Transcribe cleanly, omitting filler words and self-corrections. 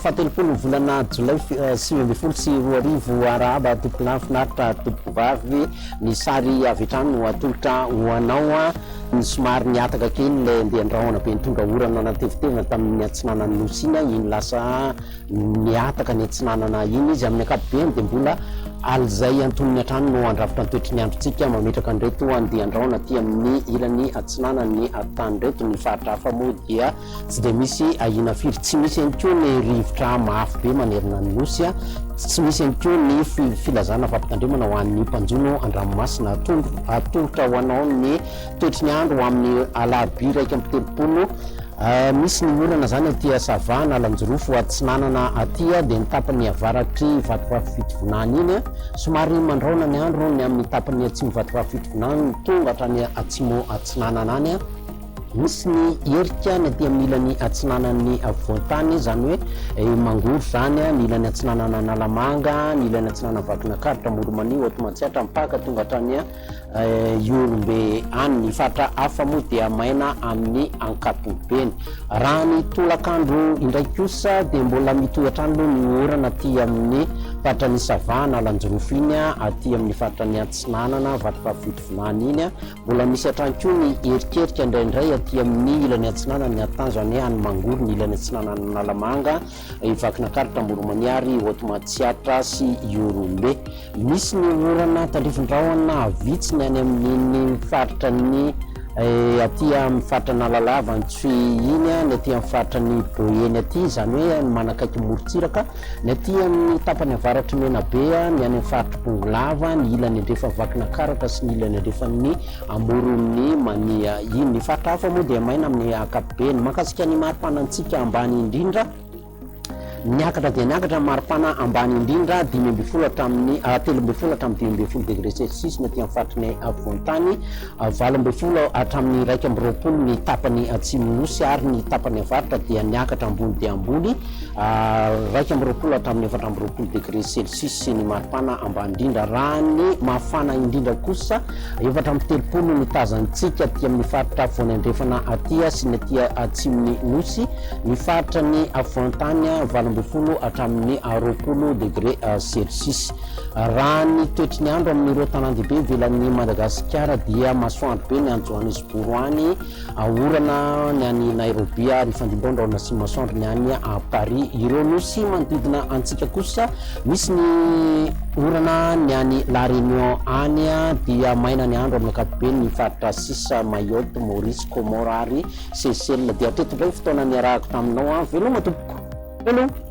fahatelopolo ny volana jolay 2019. Arahaba tompolahy, finaritra tompovavy. Ny sary avy hatrany no atolotra ho anao. Ny somary nihataka kely ilay andian-drahona be nitondra orana natevitevina tamin'ny atsinanan'ny nosy iny, iny lasa nihataka ny atsinanana iny izy. Amin'ny ankapobeny dia mbola alizay antonony hatrany no handrafitra ny toetry ny androntsika, mametraka an'ireto andian-drahona aty amin'ny ilany atsinanan'ny tany ireto. Ny faritra hafa moa dia Tsy dia misy ahiana firy. Tsy misy ihany koa ny rivotra mafy be manerana ny Nosy. Tsy misy ihany koa ny filazana fampitandremana ho an'ny mpanjono an-dranomasina. Atolotra ho anao ny toetry ny andro ho amin'ny alarobia 31. Misy ny orana izany aty Sava, Analanjirofo, Atsinanana aty, dia ny tapany avaratry Vatovavy Fitovinany iny. Somary mandrahona ny andro ny amin'ny tapany atsimo Vatovavy Fitovinany tonga hatrany atsimo atsinanana any. Misy ny herika ny aty amin'ny ilany atsinanan'ny afovoan-tany, izany hoe Mangoro izany, ny ilany atsinanan'Analamanga, ny ilany atsinanan'i Vakinankaratra, Amoron'i-Mania, Haute Matsiatra, mipaka tonga hatrany Ihorombe any. Ny faritra hafa moa dia maina amin'ny ankapobeny. Raha ny tolakandro indray kosa dia mbola mitohy hatrany aloha ny orana aty amin'ny faritra ny Sava, Analanjirofo iny, aty amin'ny faritra ny Atsinanana, Vatovavy Fitovinany iny. Mbola misy hatrany koa ny erikerika indraindray aty amin'ny ilany atsinanan'ny Atàn, izany hoe any Mangoro, ny ilany atsinanan'Analamanga, i Vakinankaratra, Amoron'i-Mania ary Haute Matsiatra sy Ihorombe. Misy ny orana tandrifin-drahona vitsy ny any amin'iny faritra ny aty amin'ny faritra Analalava, Antsohihy iny, ny aty amin'ny faritra ny Boeny aty, izany hoe ny manakaiky morontsiraka. Ny aty amin'ny tapany avaratr'i Menabe, ny any amin'ny faritr'i Bongolava, ny ilany andrefan'i Vakinankaratra sy ny ilany andrefan'ny amoron'i Mania iny. Ny faritra hafa moa dia maina amin'ny ankapobeny. Mahakasika ny mari-panantsika ambany indrindra, niakatra dia niakatra ny mari-pana ambany indrindra, 15 hatramin'ny 13 hatramin'ny 15 degré celsius ny aty amin'ny faritry ny afovoan-tany, 18 hatramin'ny 21 ny tapany atsimon'ny Nosy ary ny tapany avaratra dia niakatra ambony dia ambony, 21 hatramin'ny 24 degré celsius ny maripana ambany indrindra. Raha ny mafana indrindra kosa, 34 no tazantsika aty amin'ny faritra afovoany andrefana aty sy ny aty atsimon'ny Nosy, ny faritra ny afovoan-tany 18 hatramin'ny 20 degré celsius. Raha ny toetry ny andro amin'ireo tanàn-dehibe ivelan'i Madagasikara dia masoandro be ny any Johannesburg any, Orana ny any Nairobi ary hifandimby rahona sy masoandro ny any Paris. Ireo nosy manodidina antsika kosa, misy ny orana ny any La Réunion any dia maina ny andro amin'ny ankapobeny ny faritra sisa, Mayotte, Maurice, Comores ary Seychelles. Dia hatreto indray ny fotoana niarahako taminao. Veloma tompoko. Veloma.